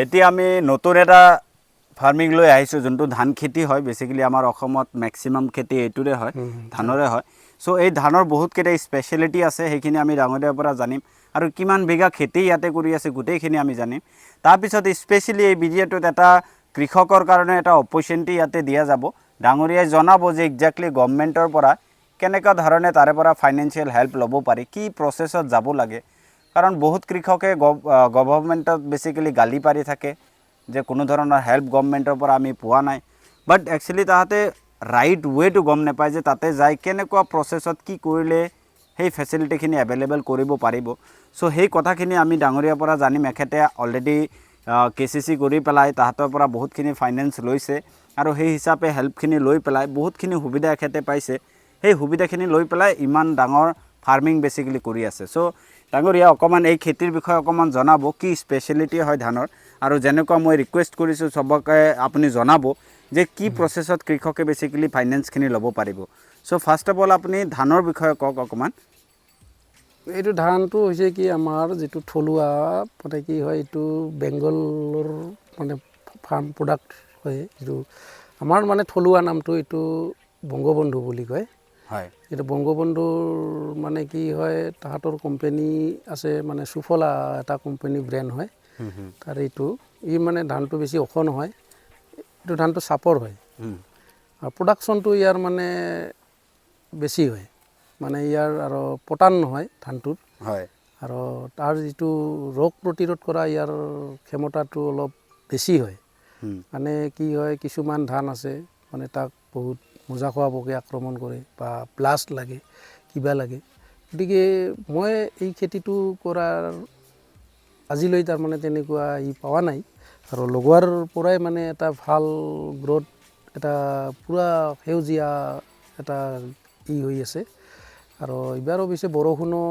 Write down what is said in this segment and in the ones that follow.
এতিয়া আমি নতুন এটা ফাৰ্মিং লৈ আহিছোঁ, যোনটো ধান খেতি হয়। বেচিকেলি আমাৰ অসমত মেক্সিমাম খেতি এইটোৰে হয়, ধানৰে হয়। চ' এই ধানৰ বহুতকেইটা স্পেচিয়েলিটি আছে, সেইখিনি আমি ডাঙৰীয়াৰ পৰা জানিম আৰু কিমান বিঘা খেতি ইয়াতে কৰি আছে, গোটেইখিনি আমি জানিম। তাৰপিছত স্পেচিয়েলি এই ভিডিঅ'টোত এটা কৃষকৰ কাৰণে এটা অপৰচুনিটি ইয়াতে দিয়া যাব। ডাঙৰীয়াই জনাব যে একজেক্টলি গভমেণ্টৰ পৰা কেনেকুৱা ধৰণে তাৰে পৰা ফাইনেন্সিয়েল হেল্প ল'ব পাৰি, কি প্ৰচেছত যাব লাগে। কাৰণ বহুত কৃষকে গভৰ্ণমেণ্টত বেচিকেলি গালি পাৰি থাকে যে কোনো ধৰণৰ হেল্প গভমেণ্টৰ পৰা আমি পোৱা নাই। বাট একচুৱেলি তাহাঁতে ৰাইট ৱেটো গম নাপায় যে তাতে যাই কেনেকুৱা প্ৰচেছত কি কৰিলে সেই ফেচিলিটিখিনি এভেইলেবল কৰিব পাৰিব। চ' সেই কথাখিনি আমি ডাঙৰীয়াৰ পৰা জানিম। এখেতে অলৰেডি কেচিচি কৰি পেলাই তাহাঁতৰ পৰা বহুতখিনি ফাইনেন্স লৈছে আৰু সেই হিচাপে হেল্পখিনি লৈ পেলাই বহুতখিনি সুবিধা এখেতে পাইছে। সেই সুবিধাখিনি লৈ পেলাই ইমান ডাঙৰ ফাৰ্মিং বেচিকেলি কৰি আছে। চ' ডাঙৰীয়া, অকণমান এই খেতিৰ বিষয়ে অকণমান জনাব, কি স্পেচিয়েলিটি হয় ধানৰ আৰু যেনেকুৱা মই ৰিকুৱেষ্ট কৰিছোঁ চবকে, আপুনি জনাব যে কি প্ৰচেছত কৃষকে বেচিকেলি ফাইনেন্সখিনি ল'ব পাৰিব। চ' ফাৰ্ষ্ট অফ অল আপুনি ধানৰ বিষয়ে কওক অকণমান। এইটো ধানটো হৈছে কি, আমাৰ যিটো থলুৱা, মানে কি হয়, এইটো বেংগলৰ মানে ফাৰ্ম প্ৰডাক্ট হয়। যিটো আমাৰ মানে থলুৱা নামটো এইটো বংগবন্ধু বুলি কয়। এইটো বংগবন্ধুৰ মানে কি হয়, তাহাঁতৰ কোম্পেনী আছে, মানে সুফলা এটা কোম্পেনী ব্ৰেণ্ড হয় তাৰ। এইটো ই মানে ধানটো বেছি ওখ নহয়, এইটো ধানটো চাপৰ হয় আৰু প্ৰডাকশ্যনটো ইয়াৰ মানে বেছি হয়। মানে ইয়াৰ আৰু পতান নহয় ধানটোৰ। আৰু তাৰ যিটো ৰোগ প্ৰতিৰোধ কৰা ইয়াৰ ক্ষমতাটো অলপ বেছি হয়। মানে কি হয়, কিছুমান ধান আছে, মানে তাক বহুত মোজা খোৱা পোকে আক্ৰমণ কৰে বা ব্লাষ্ট লাগে, কিবা লাগে। গতিকে মই এই খেতিটো কৰাৰ আজিলৈ তাৰমানে তেনেকুৱা ই পোৱা নাই আৰু লগোৱাৰ পৰাই মানে এটা ভাল গ্ৰ'থ, এটা পূৰা সেউজীয়া এটা ই হৈ আছে। আৰু এইবাৰ অৱশ্যে বৰষুণো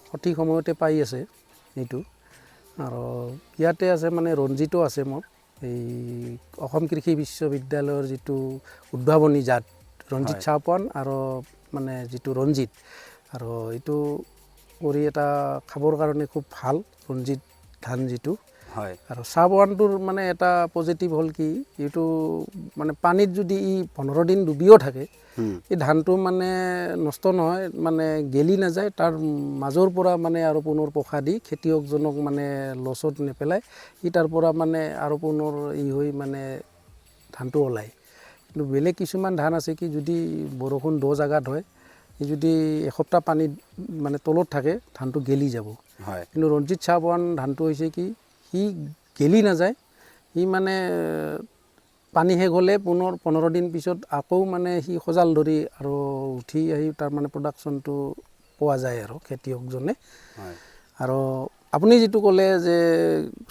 সঠিক সময়তে পাই আছে এইটো। আৰু ইয়াতে আছে মানে ৰঞ্জিতো আছে মোৰ, এই অসম কৃষি বিশ্ববিদ্যালয়ৰ যিটো উদ্ভাৱনী জাত ৰঞ্জিত চাহপান আৰু মানে যিটো ৰঞ্জিত আৰু এইটো কৰি এটা খাবৰ কাৰণে খুব ভাল ৰঞ্জিত ধান যিটো। আৰু চাহপানটোৰ মানে এটা পজিটিভ হ'ল কি, এইটো মানে পানীত যদি ই 15 দিন ডুবিও থাকে, এই ধানটো মানে নষ্ট নহয়, মানে গেলি নাযায়। তাৰ মাজৰ পৰা মানে আৰু পুনৰ পোখা দি খেতিয়কজনক মানে লছত নেপেলায়। সি তাৰ পৰা মানে আৰু পুনৰ ই হৈ মানে ধানটো ওলায়। কিন্তু বেলেগ কিছুমান ধান আছে কি, যদি বৰষুণ দ জেগাত হয়, সি যদি এসপ্তাহ পানীত মানে তলত থাকে, ধানটো গেলি যাব। কিন্তু ৰঞ্জিত চাহপান ধানটো হৈছে কি, সি গেলি নাযায়। সি মানে পানী শেষ হ'লে পুনৰ 15 দিন পিছত আকৌ মানে সি সজাল ধৰি আৰু উঠি আহি তাৰ মানে প্ৰডাকশ্যনটো পোৱা যায় আৰু খেতিয়কজনে। আৰু আপুনি যিটো ক'লে যে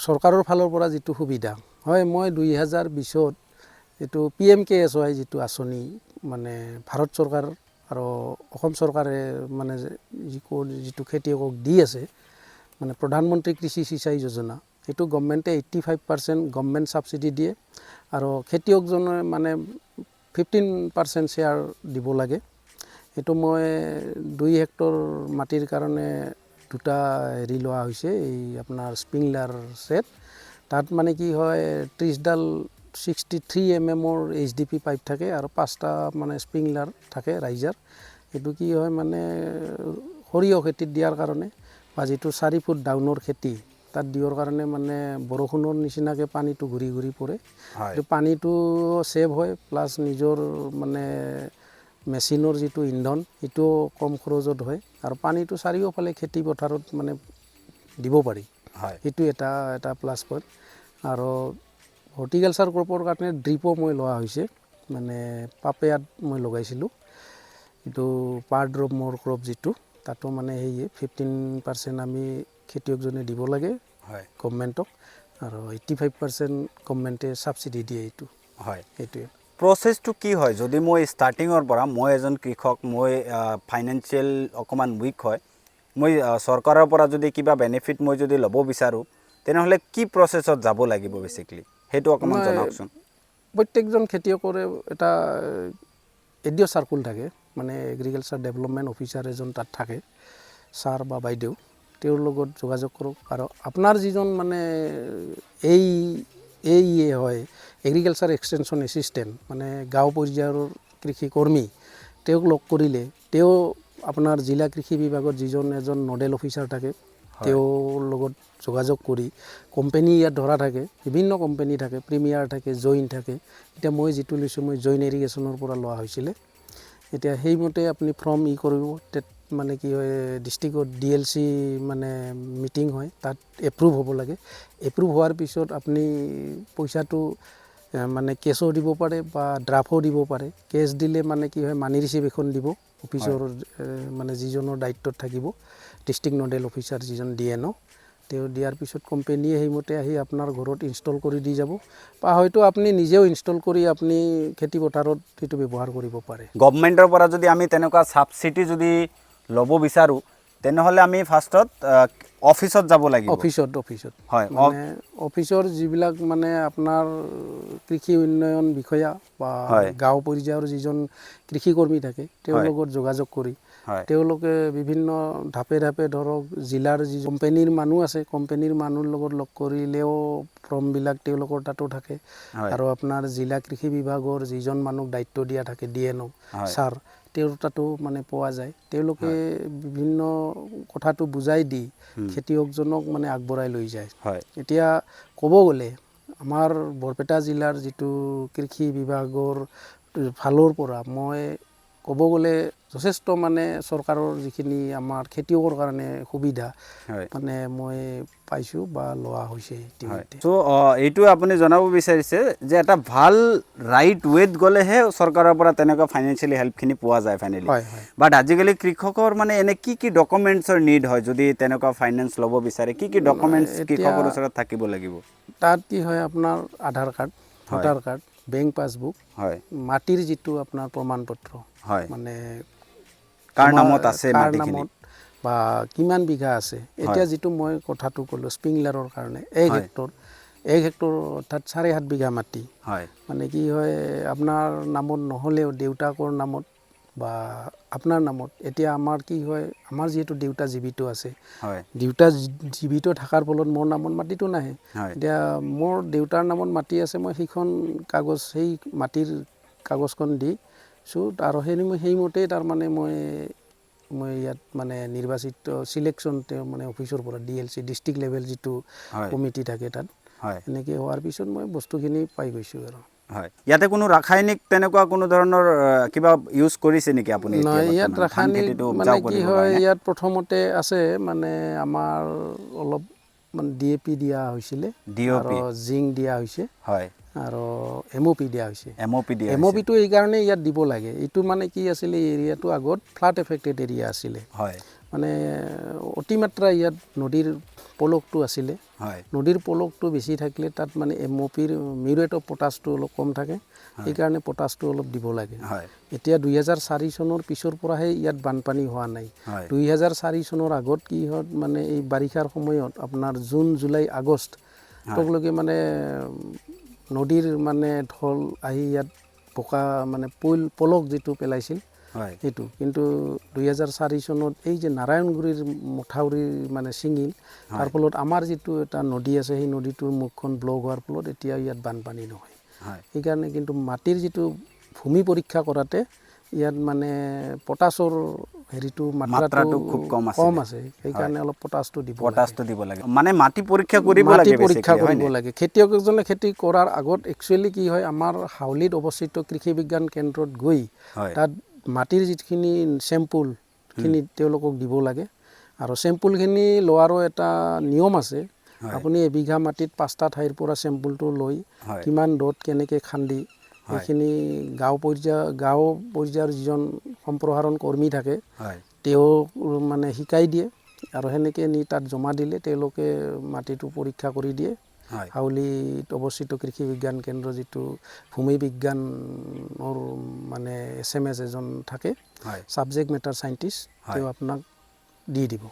চৰকাৰৰ ফালৰ পৰা যিটো সুবিধা হয়, মই 2020ত এইটো পিএমকেএছৱাই যিটো আঁচনি, মানে ভাৰত চৰকাৰ আৰু অসম চৰকাৰে মানে যিটো খেতিয়কক দি আছে, মানে প্ৰধানমন্ত্ৰী কৃষি সিঁচাই যোজনা, সেইটো গভমেণ্টে 85% গভমেণ্ট ছাবচিডি দিয়ে আৰু খেতিয়কজনে মানে 15% শ্বেয়াৰ দিব লাগে। সেইটো মই 2 হেক্টৰ মাটিৰ কাৰণে দুটা হেৰি লোৱা হৈছে, এই আপোনাৰ স্প্ৰিংলাৰ ছেট। তাত মানে কি হয়, 30ডাল 63 এমএমৰ এইচডিপি পাইপ থাকে আৰু পাঁচটা মানে স্প্ৰিংলাৰ থাকে ৰাইজাৰ। সেইটো কি হয়, মানে সৰিয়হ খেতিত দিয়াৰ কাৰণে বা যিটো 4 ফুট ডাউনৰ খেতি, তাত দিয়াৰ কাৰণে মানে বৰষুণৰ নিচিনাকৈ পানীটো ঘূৰি ঘূৰি পৰে। এইটো পানীটো ছেভ হয়, প্লাছ নিজৰ মানে মেচিনৰ যিটো ইন্ধন, সেইটোও কম খৰচত হয় আৰু পানীটো চাৰিওফালে খেতি পথাৰত মানে দিব পাৰি। সেইটো এটা এটা প্লাছ পইণ্ট। আৰু হৰ্টিকালচাৰ ক্ৰপৰ কাৰণে ড্ৰিপো মই লোৱা হৈছে, মানে পাপেয়াত মই লগাইছিলোঁ। এইটো পাৰ ড্ৰপ মোৰ ক্ৰপ যিটো, তাতো মানে সেয়ে 15% আমি খেতিয়কজনে দিব লাগে গভমেণ্টক আৰু 85% গভমেণ্টে ছাবচিডি দিয়ে এইটো। সেইটোৱে। প্ৰচেছটো কি হয়, যদি মই ষ্টাৰ্টিঙৰ পৰা, মই এজন কৃষক, মই ফাইনেন্সিয়েল অকণমান উইক হয়, মই চৰকাৰৰ পৰা যদি কিবা বেনিফিট মই যদি ল'ব বিচাৰোঁ, তেনেহ'লে কি প্ৰচেছত যাব লাগিব বেচিকেলি, সেইটো অকণমান জনাওকচোন। প্ৰত্যেকজন খেতিয়কৰে এটা এডিঅ' চাৰ্কুল থাকে, মানে এগ্ৰিকালচাৰ ডেভেলপমেণ্ট অফিচাৰ এজন তাত থাকে, ছাৰ বা বাইদেউ। তেওঁৰ লগত যোগাযোগ কৰক। আৰু আপোনাৰ যিজন মানে এই এই ইয়ে হয় এগ্ৰিকালচাৰ এক্সটেনশ্যন এছিষ্টেণ্ট, মানে গাঁও পৰ্যায়ৰ কৃষিকৰ্মী, তেওঁক লগ কৰিলে তেওঁ আপোনাৰ জিলা কৃষি বিভাগত যিজন এজন নডেল অফিচাৰ থাকে তেওঁৰ লগত যোগাযোগ কৰি, কোম্পেনী ইয়াত ধৰা থাকে, বিভিন্ন কোম্পেনী থাকে, প্ৰিমিয়াৰ থাকে, জইন থাকে। এতিয়া মই যিটো লৈছোঁ, মই জইন ইৰিগেশ্যনৰ পৰা লোৱা হৈছিলে। এতিয়া সেইমতে আপুনি ফৰ্ম ই কৰিব, তাত মানে কি হয়, ডিষ্ট্ৰিক্টত ডিএলচি মানে মিটিং হয়, তাত এপ্ৰুভ হ'ব লাগে। এপ্ৰুভ হোৱাৰ পিছত আপুনি পইচাটো মানে কেছো দিব পাৰে বা ড্ৰাফো দিব পাৰে। কেছ দিলে মানে কি হয়, মানি ৰিচিভ এখন দিব অফিচৰ, মানে যিজনৰ দায়িত্বত থাকিব ডিষ্ট্ৰিক্ট নডেল অফিচাৰ যিজন ডিএনঅ', তেওঁ দিয়াৰ পিছত কোম্পেনীয়ে সেইমতে আহি আপোনাৰ ঘৰত ইনষ্টল কৰি দি যাব, বা হয়তো আপুনি নিজেও ইনষ্টল কৰি আপুনি খেতি পথাৰত সেইটো ব্যৱহাৰ কৰিব পাৰে। গভমেণ্টৰ পৰা যদি আমি তেনেকুৱা ছাবচিডি যদি ল'ব বিচাৰোঁ, তেনেহ'লে আমি ফাৰ্ষ্টত অফিচত যাব লাগিব? অফিচত। হয়। মানে অফিচৰ যিবিলাক মানে আপোনাৰ কৃষি উন্নয়ন বিষয়া বা গাঁও পৰ্যায়ৰ যিজন কৃষিকৰ্মী থাকে, তেওঁৰ লগত যোগাযোগ কৰি তেওঁলোকে বিভিন্ন ধাপে ধাপে, ধৰক জিলাৰ যি কোম্পেনীৰ মানুহ আছে, কোম্পেনীৰ মানুহৰ লগত লগ কৰিলেও ফৰ্মবিলাক তেওঁলোকৰ তাতো থাকে। আৰু আপোনাৰ জিলা কৃষি বিভাগৰ যিজন মানুহক দায়িত্ব দিয়া থাকে, ডিএনঅ' ছাৰ, তেওঁৰ তাতো মানে পোৱা যায়। তেওঁলোকে বিভিন্ন কথাটো বুজাই দি খেতিয়কজনক মানে আগবঢ়াই লৈ যায়। এতিয়া ক'ব গ'লে আমাৰ বৰপেটা জিলাৰ যিটো কৃষি বিভাগৰ ফালৰ পৰা মই ক'ব গ'লে যথেষ্ট মানে চৰকাৰৰ যিখিনি আমাৰ খেতিয়কৰ কাৰণে সুবিধা মানে মই পাইছোঁ বা লোৱা হৈছে ইতিমধ্যে। চ' এইটো আপুনি জনাব বিচাৰিছে যে এটা ভাল ৰাইট ৱেত গ'লেহে চৰকাৰৰ পৰা তেনেকুৱা ফাইনেন্সিয়েলি হেল্পখিনি পোৱা যায় ফাইনেলি। হয় হয় বাট আজিকালি কৃষকৰ মানে এনে কি কি ডকুমেণ্টছৰ নিড হয়? যদি তেনেকুৱা ফাইনেন্স ল'ব বিচাৰে, কি কি ডকুমেণ্টছ কৃষকৰ ওচৰত থাকিব লাগিব? তাত কি হয়, আপোনাৰ আধাৰ card, voter card, bank passbook, মাটিৰ যিটো আপোনাৰ প্ৰমাণ পত্ৰ, মানে কাৰ নামত আছে কাৰ মাটিখিনি। নামত বা কিমান বিঘা আছে। এতিয়া যিটো মই কথাটো ক'লোঁ স্প্ৰিংলাৰৰ কাৰণে 1 হেক্টৰ, 1 হেক্টৰ অৰ্থাৎ 7.5 বিঘা মাটি, মানে কি হয়, আপোনাৰ নামত নহ'লেও দেউতাকৰ নামত বা আপোনাৰ নামত। এতিয়া আমাৰ কি হয়, আমাৰ যিহেতু দেউতা জীৱিত আছে, দেউতা জীৱিত থকাৰ ফলত মোৰ নামত মাটিটো নাহে। এতিয়া মোৰ দেউতাৰ নামত মাটি আছে, মই সেইখন কাগজ, সেই মাটিৰ কাগজখন দিছোঁ আৰু সেইমতেই তাৰমানে মই ইয়াত মানে নিৰ্বাচিত চিলেকশ্যন তেওঁ মানে অফিচৰ পৰা ডিএলচি ডিষ্ট্ৰিক্ট লেভেল যিটো কমিটি থাকে তাত এনেকৈ হোৱাৰ পিছত মই বস্তুখিনি পাই গৈছোঁ আৰু। হয়, ইয়াতে কোনো ৰাসায়নিক তেনেকুৱা কোনো ধৰণৰ কিবা ইউজ কৰিছে নেকি আপুনি এতিয়া নহয়, ইয়াত বৰ্তমান? ধান ৰাসায়নিক খেতিটো মানে উপজাও কি কৰিবৰ হয়, কাৰণে? ইয়াত প্ৰথমতে আছে মানে আমাৰ অলপ মানে ডিএপি দিয়া হৈছিলে, DOP। আৰু জিংক দিয়া হৈছে, আৰু এমঅ'পি দিয়া হৈছে। এমঅ'পি দিয়া এম অ' হৈছে। পিটো এইকাৰণে ইয়াত দিব লাগে, এইটো মানে কি আছিলে, এই এৰিয়াটো আগত ফ্লাড এফেক্টেড এৰিয়া আছিলে। মানে অতিমাত্ৰা ইয়াত নদীৰ পলসটো আছিলে। নদীৰ পলসটো বেছি থাকিলে তাত মানে এমঅ'পিৰ মিউৰেট অফ পটাছটো অলপ কম থাকে, সেইকাৰণে পটাছটো অলপ দিব লাগে। এতিয়া 2004 চনৰ পিছৰ পৰাহে ইয়াত বানপানী হোৱা নাই। 2004 চনৰ আগত কি হয়, মানে এই বাৰিষাৰ সময়ত আপোনাৰ জুন, জুলাই, আগষ্ট তকলৈকে মানে নদীৰ মানে ঢল আহি ইয়াত বোকা মানে পলস যিটো পেলাইছিল সেইটো। কিন্তু 2004 চনত এই যে নাৰায়ণগুৰিৰ মথাউৰি মানে ছিঙিল, তাৰ ফলত আমাৰ যিটো এটা নদী আছে, সেই নদীটোৰ মুখখন ব্লক হোৱাৰ ফলত এতিয়া ইয়াত বানপানী নহয়। সেইকাৰণে কিন্তু মাটিৰ যিটো ভূমি পৰীক্ষা কৰাতে ইয়াত মানে পটাছৰ হেৰিটো মাত্ৰাটো মাত্ৰাটো খুব কম আছিলে। কম আছে, সেইকাৰণে অলপ পটাছটো দিব লাগে। পটাছটো দিব লাগে, মানে মাটি পৰীক্ষা কৰিব মাটি লাগে পৰীক্ষা basically, হয় কৰিব নে? লাগে। খেতিয়ক এজনে খেতি কৰাৰ আগত একচুৱেলি কি হয়, আমাৰ হাউলিত অৱস্থিত কৃষি বিজ্ঞান কেন্দ্ৰত গৈ তাত মাটিৰ যিখিনি চেম্পুলখিনি তেওঁলোকক দিব লাগে। আৰু চেম্পুলখিনি লোৱাৰো এটা নিয়ম আছে। আপুনি এবিঘা মাটিত 5টা ঠাইৰ পৰা চেম্পুলটো লৈ কিমান দ'ত কেনেকৈ খান্দি সেইখিনি গাঁও পৰ্যায়ৰ যিজন সম্প্ৰসাৰণ কৰ্মী থাকে তেওঁ মানে শিকাই দিয়ে আৰু সেনেকৈ নি তাত জমা দিলে তেওঁলোকে মাটিটো পৰীক্ষা কৰি দিয়ে। হাউলিত অৱস্থিত কৃষি বিজ্ঞান কেন্দ্ৰ যিটো ভূমি বিজ্ঞানৰ মানে এছ এম এছ এজন থাকে, ছাবজেক্ট মেটাৰ চাইণ্টিষ্ট, তেওঁ আপোনাক দি দিব।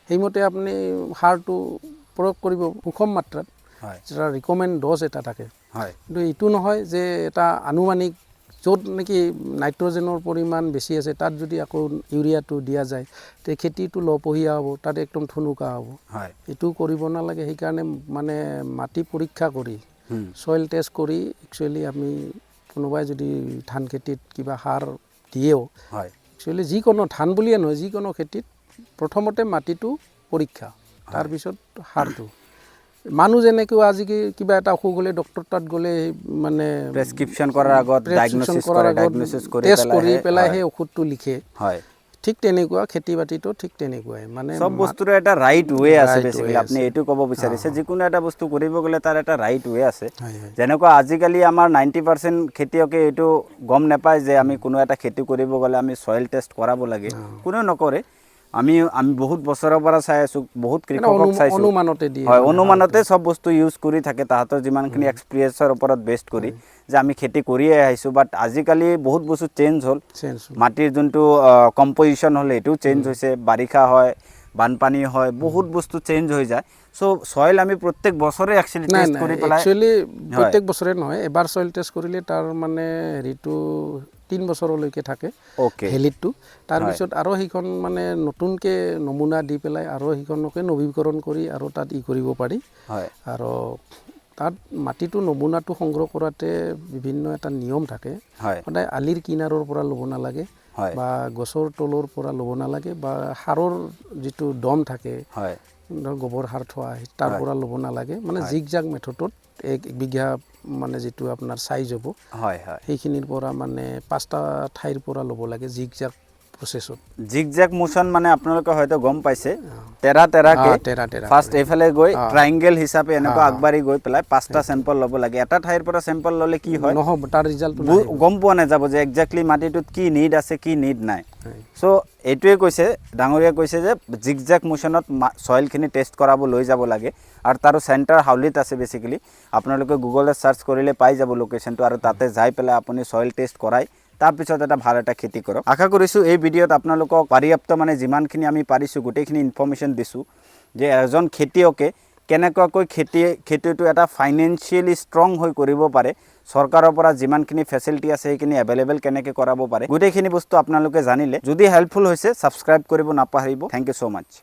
সেইমতে আপুনি সাৰটো প্ৰয়োগ কৰিব সুষম মাত্ৰাত, এটা ৰিকমেণ্ড ড'জ এটা থাকে। কিন্তু এইটো নহয় যে এটা আনুমানিক য'ত নেকি নাইট্ৰজেনৰ পৰিমাণ বেছি আছে, তাত যদি আকৌ ইউৰিয়াটো দিয়া যায়, তে খেতিটো লহপহীয়া হ'ব, তাত একদম ঠুনুকা হ'ব। এইটো কৰিব নালাগে। সেইকাৰণে মানে মাটি পৰীক্ষা কৰি, ছইল টেষ্ট কৰি একচুৱেলি আমি কোনোবাই যদি ধান খেতিত কিবা সাৰ দিয়েও, একচুৱেলি যিকোনো ধান বুলিয়ে নহয়, যিকোনো খেতিত প্ৰথমতে মাটিটো পৰীক্ষা, তাৰপিছত সাৰটো। মানুহ যেনেকুৱা আজি কিবা এটা অসুখ হ'লে ডক্টৰ তাত গ'লে মানে প্ৰেছক্ৰিপশ্যন কৰাৰ আগত প্ৰেছক্ৰিপশ্যন ডায়েগন'চিছ কৰাৰ কৰে, আগত ডায়েগন'চিছ কৰি টেষ্ট কৰি পেলাইহে পেলাই সেই ঔষধটো লিখে। ঠিক তেনেকুৱা খেতি বাতিটো ঠিক তেনেকুৱাই মানে চব বস্তুৰে এটা ৰাইট ৱে আছে। Right basically way আপুনি আছে। এইটো ক'ব বিচাৰিছে, যিকোনো এটা বস্তু কৰিব গ'লে তাৰ এটা ৰাইট ৱে আছে। হয় হয় যেনেকুৱা আজিকালি আমাৰ 90% খেতিয়কে এইটো গম নাপায় যে আমি কোনো এটা খেতি কৰিব গ'লে আমি ছইল টেষ্ট কৰাব লাগে। কোনেও নকৰে। আমি আমি বহুত বছৰৰ পৰা চাই আছোঁ, বহুত কৃষকক চাইছোঁ। অনুমানতে দিয়ে। হয়, মানে অনুমানতে চব বস্তু ইউজ কৰি থাকে, তাহাঁতৰ যিমানখিনি এক্সপিৰিয়েঞ্চৰ ওপৰত বেছড কৰি যে আমি খেতি কৰিয়ে আহিছোঁ। বাট আজিকালি বহুত বস্তু চেঞ্জ হ'ল। চেঞ্জ। মাটিৰ যোনটো কম্পজিশ্যন হ'ল, সেইটোও চেঞ্জ হৈছে। বাৰিষা হয়, বানপানী হয়, বহুত বস্তু চেঞ্জ হৈ যায়। চ' ছইল আমি প্ৰত্যেক বছৰে একচুৱেলি নাই টেষ্ট নাই কৰি পেলাই একচুৱেলি প্ৰত্যেক বছৰে নহয়। এবাৰ ছইল টেষ্ট কৰিলে তাৰ মানে হেৰিটো 3 বছৰলৈকে থাকে, ভেলিডটো। তাৰপিছত আৰু সেইখন মানে নতুনকৈ নমুনা দি পেলাই আৰু সেইখনকে নৱীকৰণ কৰি আৰু তাত ই কৰিব পাৰি। আৰু তাত মাটিটো নমুনাটো সংগ্ৰহ কৰাতে বিভিন্ন এটা নিয়ম থাকে। সদায় আলিৰ কিনাৰৰ পৰা ল'ব নালাগে বা গছৰ তলৰ পৰা ল'ব নালাগে বা সাৰৰ যিটো দম থাকে, ধৰক গোবৰ সাৰ থোৱা, তাৰ পৰা ল'ব নালাগে। মানে জিগ জাগ মেথডত এক বিঘা মানে যিটো আপোনাৰ চাইজ হ'ব, হয় হয় সেইখিনিৰ পৰা মানে পাঁচটা ঠাইৰ পৰা ল'ব লাগে জিগ জাগ প্ৰচেছত। জিগ জেগ মোচন মানে আপোনালোকে হয়তো গম পাইছে, তেৰা তেৰাকে তেৰা তেৰা। ফাৰ্ষ্ট এইফালে গৈ ট্ৰাইংগেল হিচাপে এনেকুৱা আগবাঢ়ি গৈ পেলাই পাঁচটা চেম্পল ল'ব লাগে। এটা ঠাইৰ পৰা চেম্পল ল'লে কি হয়? নহ'ব, তাৰ ৰিজাল্টটো গম পোৱা নাযাব যে একজেক্টলি মাটিটোত কি নিড আছে, কি নিড নাই। চ' এইটোৱে কৈছে ডাঙৰীয়াই, কৈছে যে জিগ জেগ মোশ্যনত চইলখিনি টেষ্ট কৰাব লৈ যাব লাগে আৰু তাৰো চেণ্টাৰ হাউলিত আছে। বেচিকেলি আপোনালোকে গুগলত চাৰ্চ কৰিলে পাই যাব লোকেশ্যনটো আৰু তাতে যাই পেলাই আপুনি চইল টেষ্ট কৰাই তাৰপিছত এটা ভাল এটা খেতি কৰক। আশা কৰিছোঁ এই ভিডিঅ'ত আপোনালোকক পৰ্যাপ্ত মানে যিমানখিনি আমি পাৰিছোঁ গোটেইখিনি ইনফৰ্মেশ্যন দিছোঁ যে এজন খেতিয়কে কেনেকুৱাকৈ খেতিটো এটা ফাইনেন্সিয়েলি ষ্ট্ৰং হৈ কৰিব পাৰে, চৰকাৰৰ পৰা যিমানখিনি ফেচিলিটি আছে সেইখিনি এভেইলেবল কেনেকৈ কৰাব পাৰে, গোটেইখিনি বস্তু আপোনালোকে জানিলে। যদি হেল্পফুল হৈছে, ছাবস্ক্ৰাইব কৰিব নাপাহৰিব। Thank you so much.